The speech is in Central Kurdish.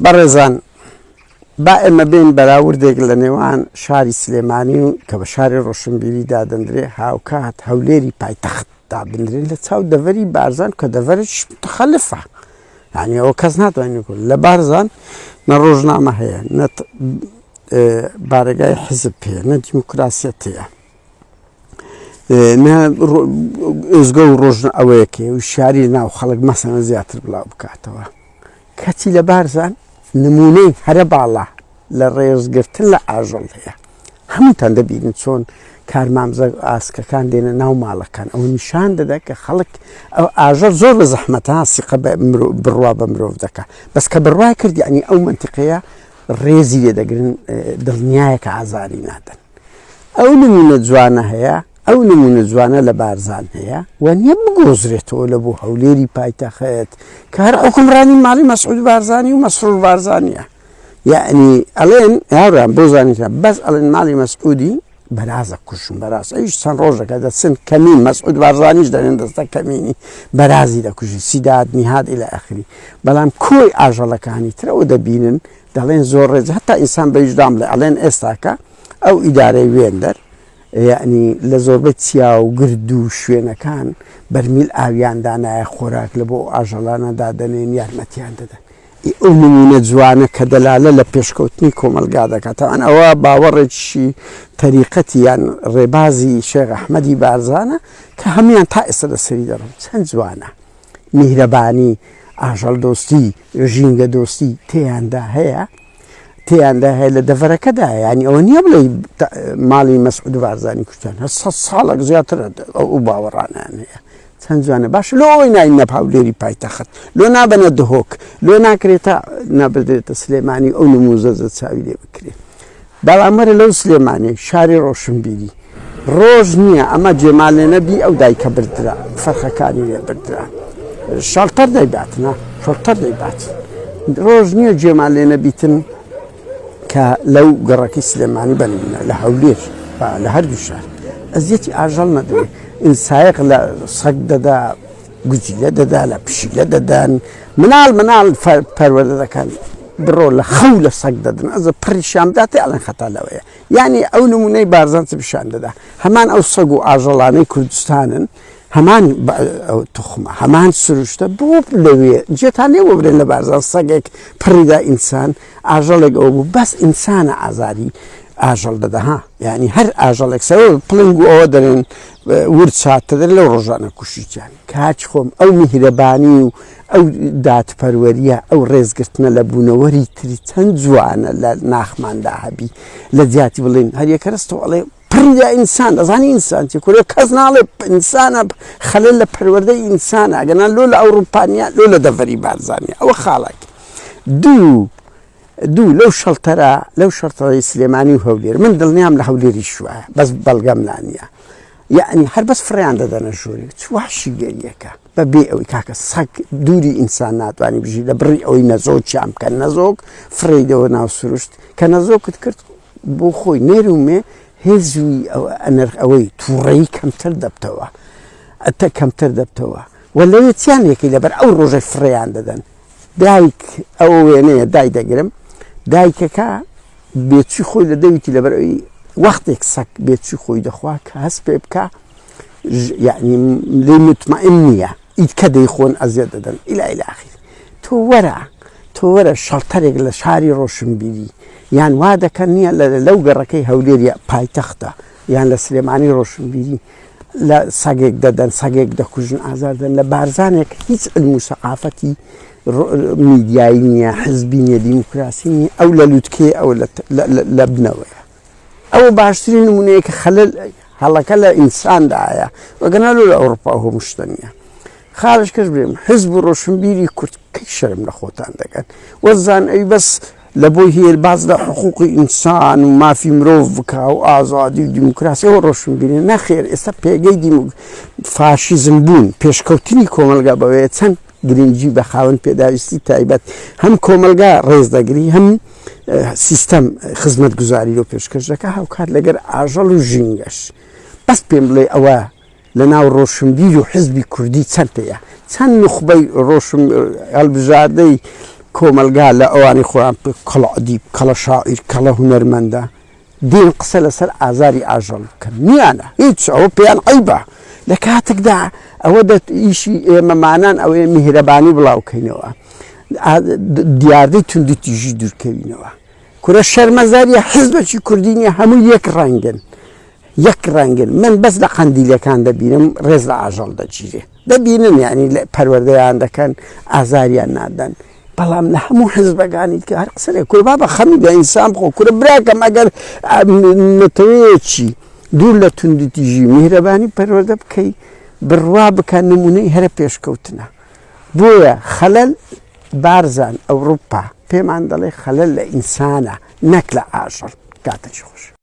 بەڕێزان با ئێمە بێین بەراوردێک لە نێوان شاری سلێمانی و کە بە شاری ڕۆشنبیری دادەندرێ هاوکات هەولێری پایتەخت دابنرێن لە چاو دەڤەری بارزان کە دەڤەرێکی متخەلفە یعنی ئەوە کەس ناتوانێت لە بارزان نە ڕۆژنامە هەیە نە بارەگای حزب هەیە نە دیموکراسیەت هەیە نە ئێزگە و ڕۆژنە ئەوەیەکێ و شاری ناو خەڵک مەسەنە زیاتر بڵاو بکاتەوە کەچی لە بارزان نموونەی هەرە باڵا لە ڕێزگرتن لە ئاژەڵ هەیە. هەمووتان دەبینن چۆن کارمامزە ئاسکەکان دێنە ناو ماڵەکان. ئەوە نیشان دەدا کە خەڵک ئەو ئاژەڵ زۆر بە زەحمەتە سیقە بە بڕوا بە مرۆڤ دەکا. بەس کە بڕوای کرد یعنی ئەو مەنتیقەیە ڕێزی لێ دەگرن دڵنیایە کە ئازاری نادەن. ئەو نموونە جوانە هەیە ئەو نموونە جوانە لە بارزان هەیە و نیە بگۆزرێتەوە لە بۆ هەولێری پایتەخت کە هەر حوکمڕانی ماڵی مەسعود بارزانی و مەسرور بارزانیە یعنی ئەڵێن هاوران بۆ زانیتان بەس ئەڵێن ماڵی مەسعودی بەرازە کوشن بەراز ئەویش چەند ڕۆژەکە دەچن کەمین مەسعود بارزانیش دەێن دەستە کەمینی بەرازی دەکوژی سیداد نیهاد ئیلە ئەخری بەڵام کۆی ئاژەڵەکانی ترەوە دەبینن دەڵێن زۆر ڕێز هەتا ئینسان بەویژدان بڵێ ئەڵێن ئێستاکە ئەو ئیدارەی وێندەر یەعنی لە زۆربەی چیا و گرد و شوێنەکان بەرمیل ئاویان دانایە خۆراک لە بۆ ئەو ئاژەڵانە دادەنێن یارمەتیان دەدەن. ئی ئەو نموونە جوانە کە دەلالە لە پێشکەوتنی کۆمەڵگا دەکات تەبعەن ئەوە باوەڕێکی تەریقەتی یان ڕێبازی شێخ ئەحمەدی بارزانە کە هەموویان تا ئێستا لەسەری دەڕۆن چەند جوانە میهرەبانی ئاژەڵدۆستی ژینگەدۆستی تێیاندا هەیە. تێیاندا هەیە لە دەڤەرەکەدا یانی ئەوە نییە بڵێ ماڵی مەسعود بارزانی کوشتیان هەر سە ساڵێک زیاتر ئەو باوەڕانیان هەیە چەند جوانە باش لۆ ئەوەی ناین نە هەولێری پایتەخت لۆ نابەنە دهۆک لۆ ناکرێتە نابدرێتە سلێمانی ئەو نموزەزە چاوی لێ بکرێت بەڵام وەرە لەو سلێمانی شاری ڕۆشنبیری ڕۆژ نییە ئەمە جێمالێ نەبی ئەو دایکە بردرا فەرخەکانی لێ بردرا شەڵتەر دەیباتنا شەڵتەر دەیبات ڕۆژ نییە جێمان لێ نەبیتن کە لەو گەڕەکی سلێمانی بنمونە لە هەولێر لە هەردوو شار ئەزیەتی ئاژەڵ نەدرێ ئینسایق لە سەگ دەدا گوجیلە دەدا لە پشیلە دەدەن مناڵ مناڵ پەروەردە دەکەن بڕۆ لە خەو لە سەگ دەدن ئەزە پڕیشیان بداتێ ئەڵێن خەتا لەوەیە یانی ئەو نمونەی بارزان چ پیشان دەدا هەمان ئەو سەگ و ئاژەڵانەی کوردستانن هەمان توخمە هەمان سروشتە بۆ لەوێ جێتان لێ بۆ برێن لە بارزان سەگێک پڕیدا ئینسان ئاژەڵێک ئەو بوو بەس ئینسانە ئازاری ئاژەڵ دەدەها یعنی هەر ئاژەڵێک سەوە پڵنگ و ئەوە دەرێن ورد چاتە دەر لەو ڕۆژانە کوشتیان کاچ خۆم ئەو میهرەبانی و ئەو دادپەروەریە ئەو ڕێزگرتنە لە بوونەوەری تری چەند جوانە لە ناخماندا هەبی لە جیاتی بڵێن هەر یەکەرستەوە ئەڵێ پڕیدا ئینسان دەزانی ئینسان چی کورە کەس ناڵێ ئینسانە خەلەل لە پەروەردەی ئینسانە ئەگەنا لۆ لە ئەوروپانیا لۆ لە دەڤەری بارزانیە ئەوە خاڵێک دوو دوو لەو شەڵتەرە لەو شەڵتەرەی سلێمانی و هەولێر من دڵنیام لە هەولێریش وایە بەس بەڵگەم لا نییە یعنی هەر بەس فڕیان دەدەنە ژوورێک چ وحشیگەریەکە بە بێ ئەوەی کاکە سەگ دووری ئینسان ناتوانانی بژی لە بڕی ئەوەی نەزۆکیان بکەن نەزۆک فڕێیدەوە ناو سروشت کە نەزۆکت کرد بۆ خۆی نێر و مێ هێزوی ئەنرخ ئەوەی تووڕەیی کەمتر دەبتەوە ئەتە کەمتر دەبتەوە و لەوێ چیان یەکەی لەبەر ئەو ڕۆژەی فڕێیان دەدەن دایک ئەو وێنەیە دای دەگرم دایکەکە بێچی خۆی لە دەویتی لەبەر ئەوی وەختێک سەک بێچی خۆی دەخوا کە هەست پێ بکە یعنی لێ مطمئن نییە ئید کە دەیخۆن ئەزیەت دەدەن ئیلا ئیلا ئاخیر تۆ وەرە تۆ وەرە شەڵتەرێک لە شاری ڕۆشنبیری یان وا دەکەن نییە لەو گەڕەکەی هەولێریە پایتەختە یان لە سلێمانی ڕۆشنبیری لە سەگێک دەدەن سەگێک دەکوژن ئازار دەن لە بارزانێک هیچ علم و سەقافەتی میدیایی نییە حزبی نییە دیموکراسی نییە ئەو لە لوتکەی ئەو لە بنەوەیە ئەوە باشترین نمونەیە کە خەلل هەڵەکە لە ئینساندایە وەگەنا لۆ لە ئەوروپا هەموو شتە نییە خاڵش کەش برێم حزب و ڕۆشنبیری کورد کەی شەرم لە خۆتان دەکەن وەزان ئەوی بەس لە بۆی هەیە باس لە حقوقی ئینسان و مافی مرۆڤ بکا و ئازادی و دیموکراسی ئەوە ڕۆشنبیری نەخێر ئێستا پێگەی دیموک فاشیزم بوون پێشکەوتنی کۆمەلگا بەوەیە چەند گرنگی بە خاوەن پێداویستی تایبەت هەم کۆمەلگا ڕێز دەگری هەم سیستەم خزمەتگوزاری لۆ پێشکەش دەکا هاوکات لەگەر ئاژەڵ و ژینگەش بەس پێم بڵێ ئەوە لە ناو ڕۆشنبیر و حزبی کوردی چەند هەیە چەند نوخبەی ڕۆشن هەڵبژاردەی کۆمەلگا لە ئەوانی خۆیان پێ کەڵە ئەدیب، کەڵە شاعیر، کەڵە هونەرمەندە دێن قسە لەسەر ئازاری ئاژەڵ بکەن نیانە هیچ ئەوە پێیان عەیبە لە کاتێکدا ئەوە دەت ئیشی ئێمەمانان ئەوەیە میهرەبانی بڵاوکەینەوە دیاردەی توندوتیژی دوورکەوینەوە کورە شەرمەزاریە حزبێکی کوردی نیە هەموو یەک ڕەنگن یەک ڕەنگن من بەس لە قەندیلەکان دەبینم ڕێز لە ئاژەڵ دەگیرێ دەبینن یعنی پەروەردەیان دەکەن ئازاریان نادەن بەڵام لە هەموو حزبەکانی کە هەر قسەێ کورە بابە خەمی لە ئینسان بخۆ کورە براکەم ئەگەر نەتەوەیەکی دوور لە توندوتیژی میهرەبانی پەروەردە بکەی بڕوا بکە نمونەی هەرە پێشکەوتنە بۆیە خەلەل بارزان ئەوروپا پێمان دەڵێ خەلەل لە ئینسانە نەک لە ئاژەڵ کاتەکی خۆش.